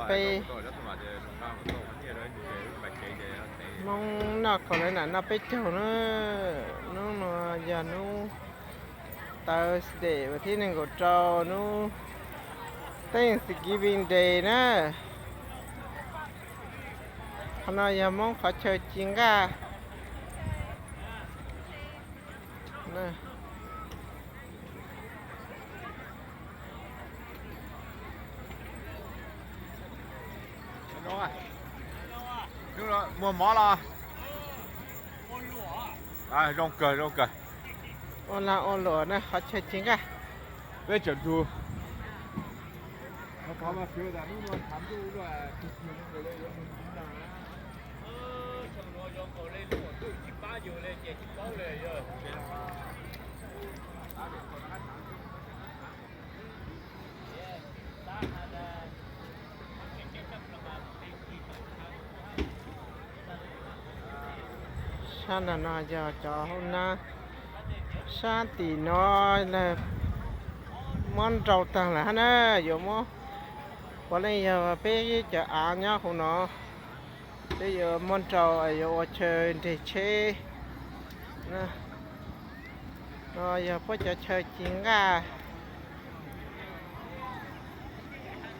Peb Hmoob noj kaus lawv nam noj peb caug na. Hnub no yog hnub Thursday vas thib nees nkaum rau, hnub Thanksgiving Day na. Qhov no yog Hmoob qhov chaw ci nqaj. Muag mov los? Zoo kawg, zoo kawg. Ua lag ua luam na, qhov chaw ci nqaj. Peb tseem ntug. Sab nram no yog cov hauv nab, sab tim no muab nrau tag lawm hab na, yuav muab, puav leej yog peb cov av nyob hauv no, peb yuav muab nrau, yuav ua chaw nres tsheb. No yog puab cov chaw ci nqaj.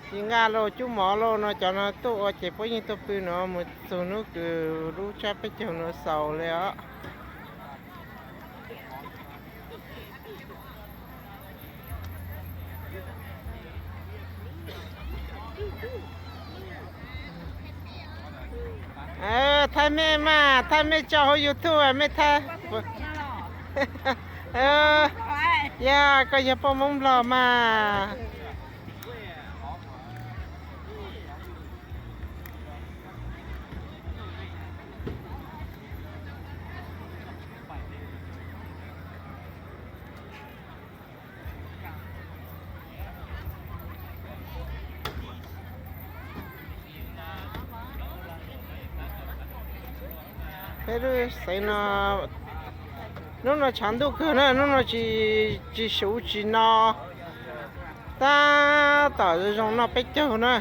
Ci nqaj lauj, cub mov lauj no, cov no tuaj ua ces puab yeej tuaj pw no mus txug hnub kws lub tsab peb caug no xaus li os. Thaij mej mas, thaij mej tso hauv YouTube mej thaij. Yog koj yog poj Moob Nplog mas. Peb lub xeev no, hnub no tshav ntuj kawg na, hnub no tsis, tsis suv tsis no, tab tom zoo noj peb caug na.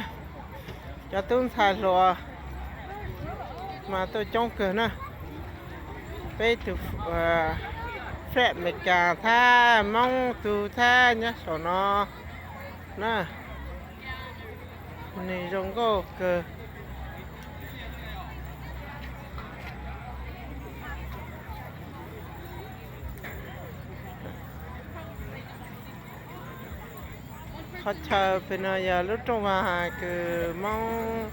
Cov tub ntxhais hluas mas tuaj coob kawg na. Peb tug Fred Amelikas thab Moob tug thab nyob saum no na. Nws zoo nkauj kawg. Qhov chaw pem no yog lub rooj vag kws Moob.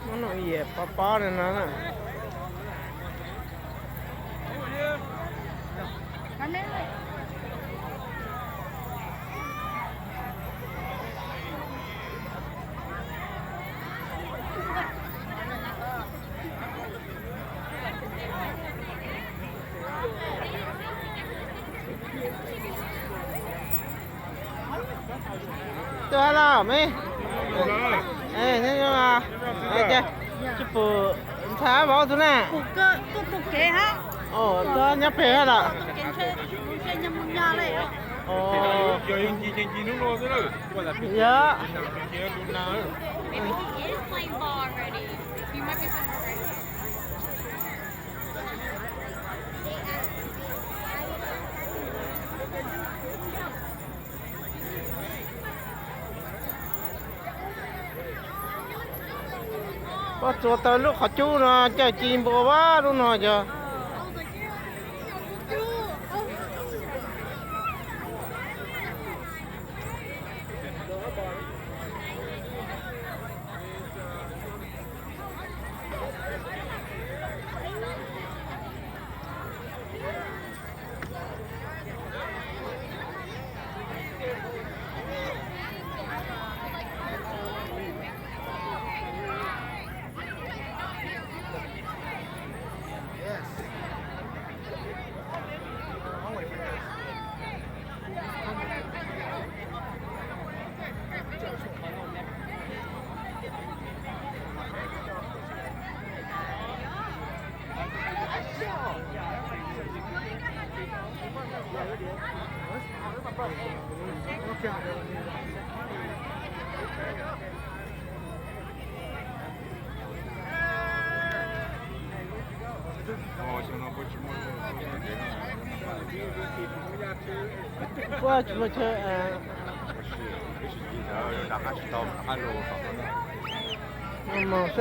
Muab noog yias pob pob no na. Tuaj hab los me. Tsis pum ntxhais ab vauv tug na. Tuaj nyob pem hab los. Yog, yog ncig ces ncig hnub no xwb na. Yog. Ncig hnub no. Maybe he is playing ball already. He might be somewhere right here. Pob tsuas taw lub qhov cub no cawm ci npua vab lub no yog. Puab tsis muaj chaw. Mus xwb.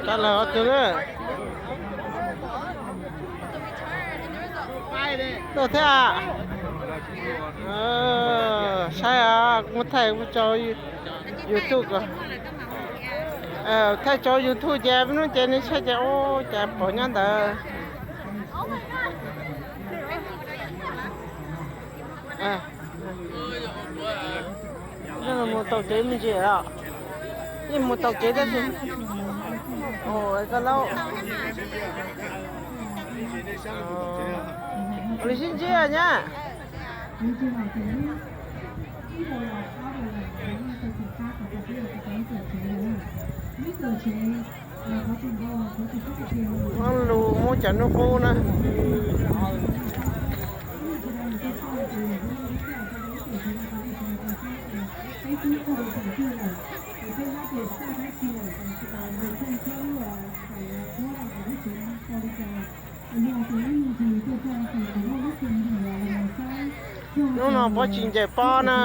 Tab lawm ob tug na. Tuaj thiab. Saib os, kuv thaij kuv tso YouTube ko. Thaij tso YouTube ces hnub ces nej saib ces ua cas pom nyob ntawd. Yeej mus taus kev me ntsis os. Yeej mus taus kev tab sis. Koj laub, ua li sib ntsib nyab. Muab lus muab cov hnub qub na. Hnub no puab tsis ncaim pob na.